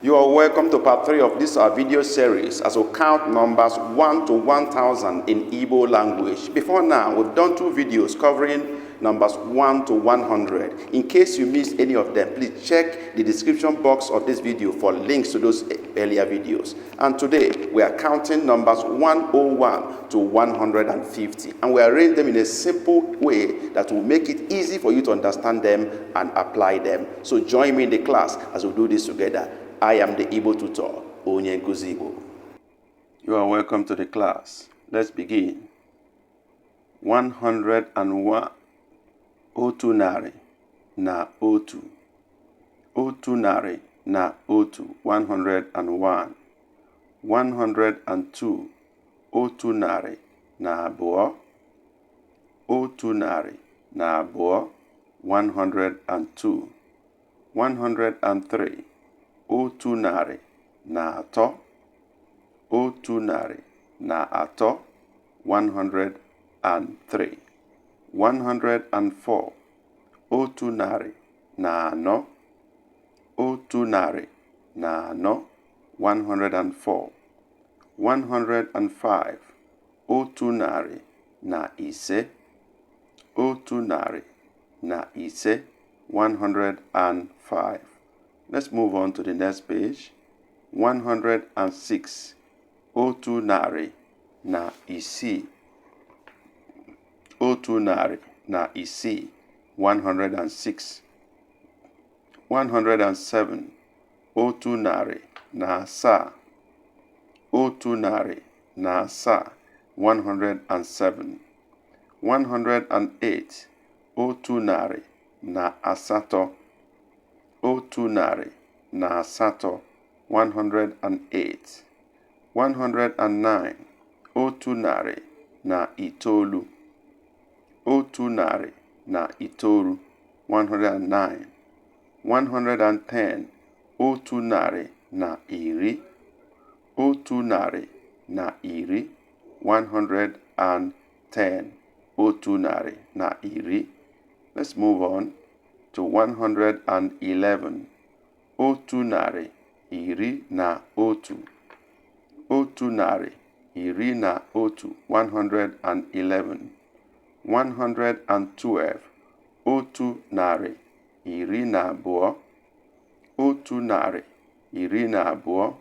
You are welcome to part 3 of this our video series as we count numbers 1 to 1000 in Igbo language. Before now, we've done two videos covering numbers 1 to 100. In case you missed any of them, please check the description box of this video for links to those earlier videos. And today, we are counting numbers 101 to 150, and we arrange them in a simple way that will make it easy for you to understand them and apply them. So join me in the class as we do this together. I am the Igbo tutor, Onye Nkuzi Igbo. You are welcome to the class. Let's begin. 101, 101, 101, 101. 102, 102, 102, 102. 103, 103, 103, 103. 104, 104, 104, 104. 105, 105, 105, 105. Let's move on to the next page. 106, 106, 106, 106. 107, 107, 107, 107. 108, 108, 108, 108. 109, 109, 109, 109. 110, 110, 110, 110, 110. Let's move on to 111, 111, 111, 111. 112, 112, 112,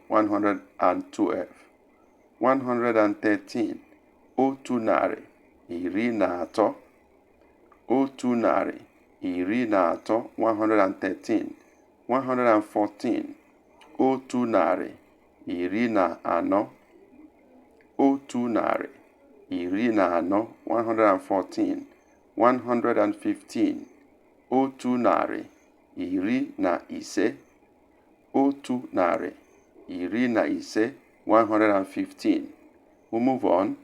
112. 113, 113, 113, 113. 114, 114, 114, 114. 115, 115, 115, 115. We move on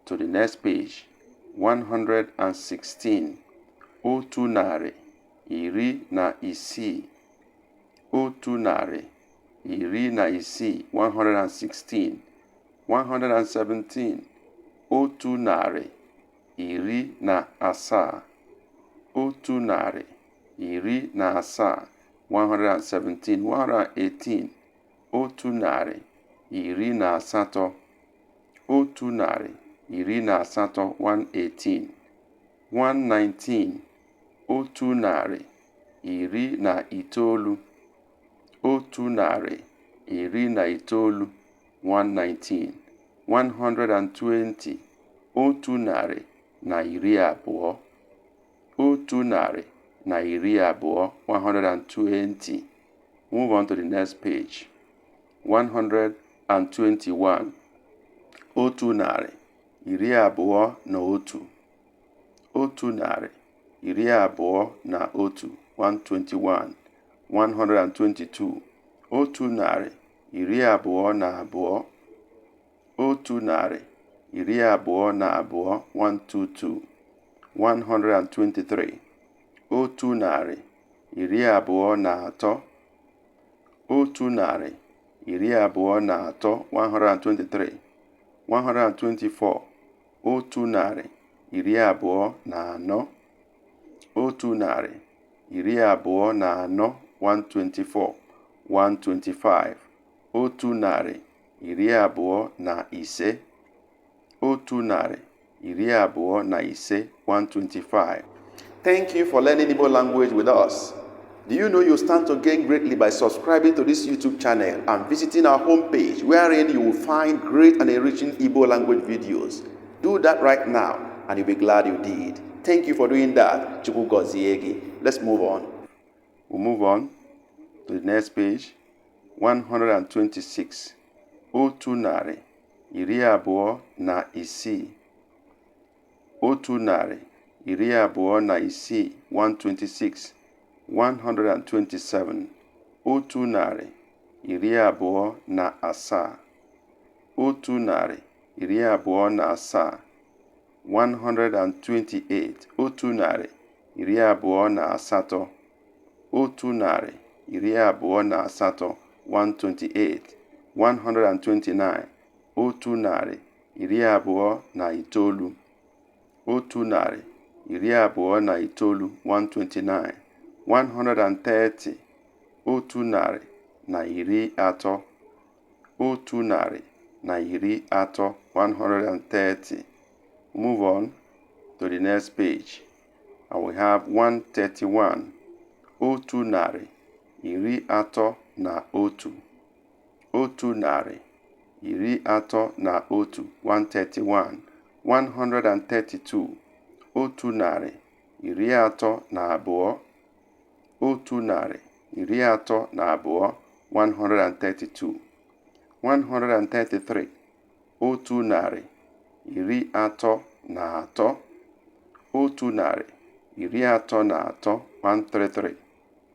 to the next page. 116, 116, 116, 116. 117, 117, 117, 117. 118, 118, 118, 118. 119, 119, 119, 119. 120, 120, 120, 120. Move on to the next page. 121, 121, 121, 121. 122, 122, 122, 122. 123, 123, 123, 123. 124, 124, 124, 124. 125, 125, 125, 125. Thank you for learning Igbo language with us. Do you know you stand to gain greatly by subscribing to this YouTube channel and visiting our homepage, wherein you will find great and enriching Igbo language videos? Do that right now and you'll be glad you did. Thank you for doing that. Chukwu gozie gị. Let's move on. We'll move on to the next page. 126. 126. 126, 126. 127. 127. 127. 128. 128. 128, 128. 129. 129. 129, 129. 130. 130. 130, 130. Move on to the next page and we have 131. 131. 131, 131. 132. 132. 132, 132. 133. 133. 133, 133.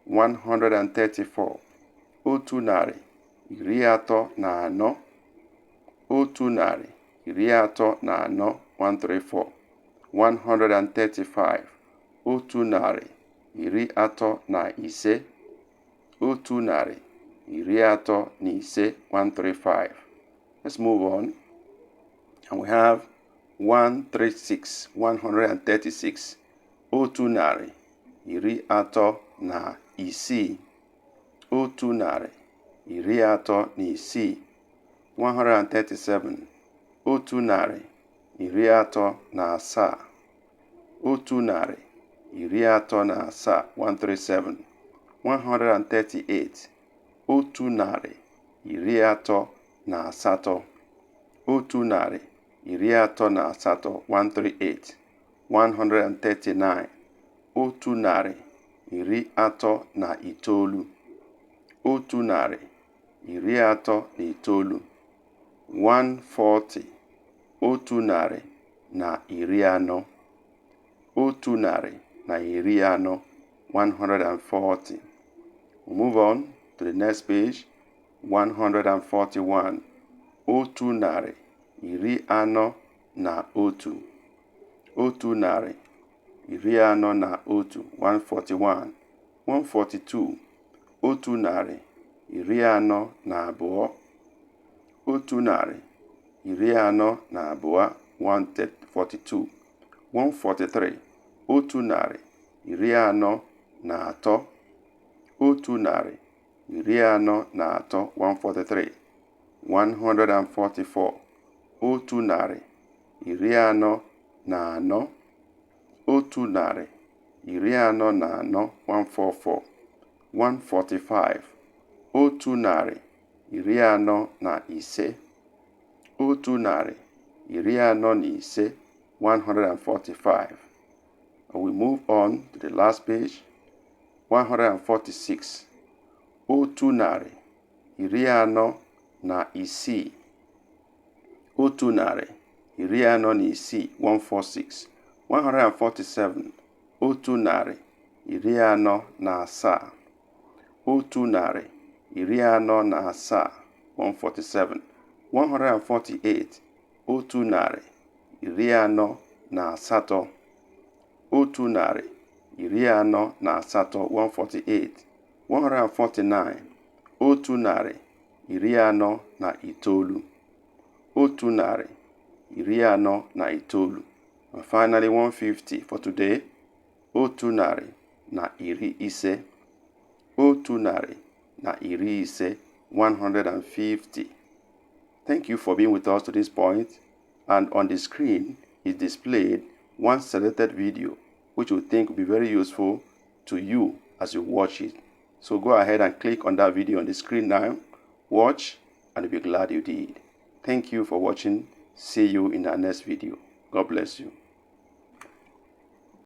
134. 134. 134, 134. 135. 135. 135, 135. Let's move on. And we have 136, 136. 136. 136, 137. 137. 137, 137. 138. 138. 138, 138. 139. 139. 139, 140. 140. 140, 140. We move on to the next page. 141. 141. 141, 141. 142. 142. 142, 142. 143. 143. 143, 143. 144. 144. 144, 144. 145. 145. 145, 145. And we move on to the last page. 146. 146. 146, 146. 147. 147. 147, 147. 148. 148. 148, 148. 149. 149. 149. And finally 150 for today. 150. na iri ise, 150. Thank you for being with us to this point. And on the screen is displayed one selected video which we think will be very useful to you as you watch it. So go ahead and click on that video on the screen now, watch, and you'll be glad you did. Thank you for watching. See you in our next video. God bless you.